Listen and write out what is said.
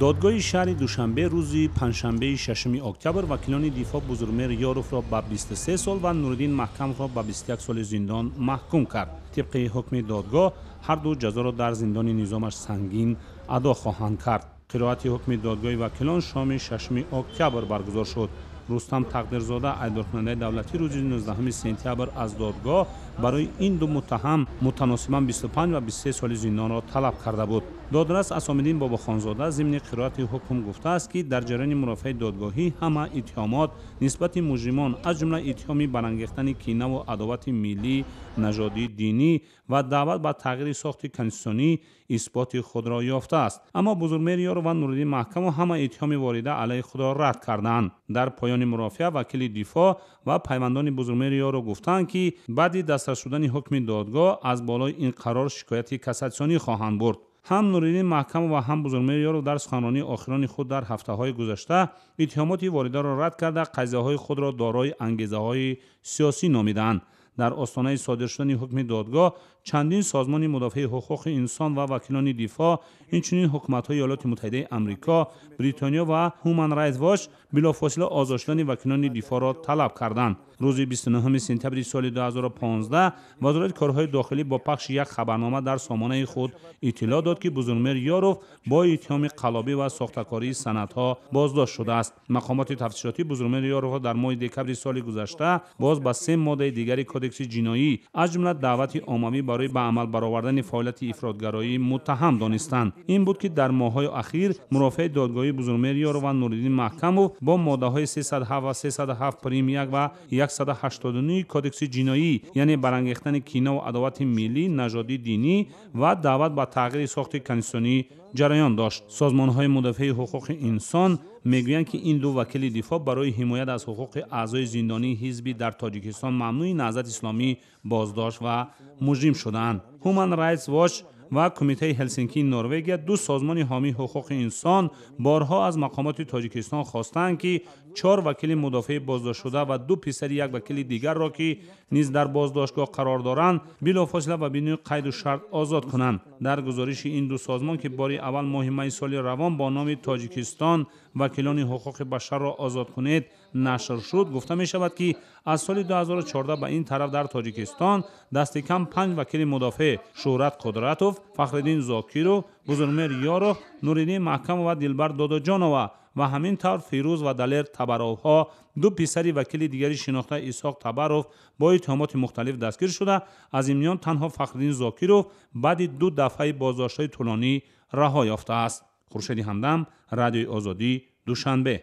Додгоҳи шаҳри Душанбе рӯзи панҷшанбеи 6 октябр вакилони дифоъ Бузургмеҳр Ёровро ба 23 сол ва Нуриддин Маҳкамовро ба 21 соли зиндон маҳкум кард. Тибқи ҳукми додгоҳ, ҳар ду ҷазоро дар зиндони низомаш сангин адо хоҳанд кард. Қироати ҳукми додгоҳи вакилон шоми 6 октябр баргузор шуд. Рустам Тақдирзода, айбдоркунандаи давлатӣ, рӯзи 19 сентябр аз додгоҳ барои ин ду муттаҳам мутаносибан 25 ва 23 соли зиндонро талаб карда буд. Додрас Асомиддин Бобохонзода зимни қироати ҳукм гуфтааст, ки дар ҷараёни мурофиаи додгоҳӣ ҳама иттиҳомот нисбати муҷримон, аз ҷумла иттиҳоми барангехтани кинаву адовати миллӣ, нажодӣ, динӣ ва даъват ба тағйири сохти конститутсионӣ исботи худро ёфтааст. Аммо Бузургмеҳр Ёров ва Нуриддин Маҳкамов ҳама иттиҳоми ворида алайҳи худро рад карданд. Дар поёни мурофиа вакили дифоъ ва пайвандони Бузургмеҳр Ёров гуфтанд, ки баъди дастрас шудани ҳукми додгоҳ аз болои ин қарор шикояти кассатсионӣ хоҳанд бурд. Ҳам Нуриддин Маҳкамов ва ҳам Бузургмеҳр Ёров дар суханронии охирони худ дар ҳафтаҳои гузашта иттиҳомоти воридаро рад карда, қазияҳои худро дорои ангезаҳои сиёсӣ номидаанд. Дар остонаи содир шудани ҳукми додгоҳ чандин созмони мудофиаи ҳуқуқи инсон ва вакилони дифоъ, инчунин ҳукуматҳои Иёлоти Муттаҳидаи Амрико, Бритониё ва Human Rights Watch билофосила озод шудани вакилони дифоъро талаб карданд. Рӯзи 29 сентябри соли 2015 Вазорати корҳои дохилӣ бо пахши як хабарнома дар сомонаи худ иттилоъ дод, ки Бузургмеҳр Ёров бо иттиҳоми қаллобӣ ва сохтакории санадҳо боздошт шудааст. Мақомоти тафтишотӣ Бузургмеҳр Ёровро дар моҳи декабри соли гузашта боз ба 3 моддаи дигари кодекси ҷиноӣ, аз ҷумла даъвати оммавӣ барои ба амал баровардани фаъолияти ифротгароӣ муттаҳам донистанд. Ин буд, ки дар моҳҳои ахир мурофиаи додгоҳии Бузургмеҳр Ёров ва Нуриддин Маҳкамов бо моддаҳои 307 ва 307 прим 1 ва 189 кодекси ҷиноӣ, яъне барангехтани кинаву адовати миллӣ, нажодӣ, динӣ ва даъват ба тағйири сохти конститутсионӣ ҷараён дошт. Созмонҳои мудофиаи ҳуқуқи инсон мегӯянд, ки ин ду вакили дифоъ барои ҳимоят аз ҳуқуқи аъзои зиндонии ҳизби дар Тоҷикистон мамнӯи Наҳзати Исломӣ боздошт ва муҷрим шудаанд. Human Rights Watch ва Кумитаи Ҳелсинкии Норвегия, ду созмони ҳомии ҳуқуқи инсон, борҳо аз мақомоти Тоҷикистон хостаанд, ки 4 вакили мудофиаи боздоштшуда ва 2 писари як вакили дигарро, ки низ дар боздоштгоҳ қарор доранд, билофосила ва бидуни қайду шарт озод кунанд. Дар гузориши ин ду созмон, ки бори аввал моҳи майи соли равон бо номи Тоҷикистон вакилони ҳуқуқи башарро озод кунед нашр шуд, гуфта мешавад, ки аз соли 2014 ба ин тараф дар Тоҷикистон дасти кам 5 вакили мудофеъ Шӯҳрат Қудратов, Фахриддин Зокиров, Бузургмеҳр Ёров, Нуриддин Маҳкамов ва Дилбар Додоҷонова ва ҳамин тавр Фирӯз ва Далер Табаровҳо, 2 писари вакили дигари шинохта Исҳоқ Табаров бо иттиҳомоти мухталиф дастгир шуда, аз ин миён танҳо Фахриддин Зокиров баъди 2 дафъаи боздоштҳои тӯлонӣ раҳо ёфтааст. Хуршеди Ҳамдам, Радиои Озодӣ, Душанбе.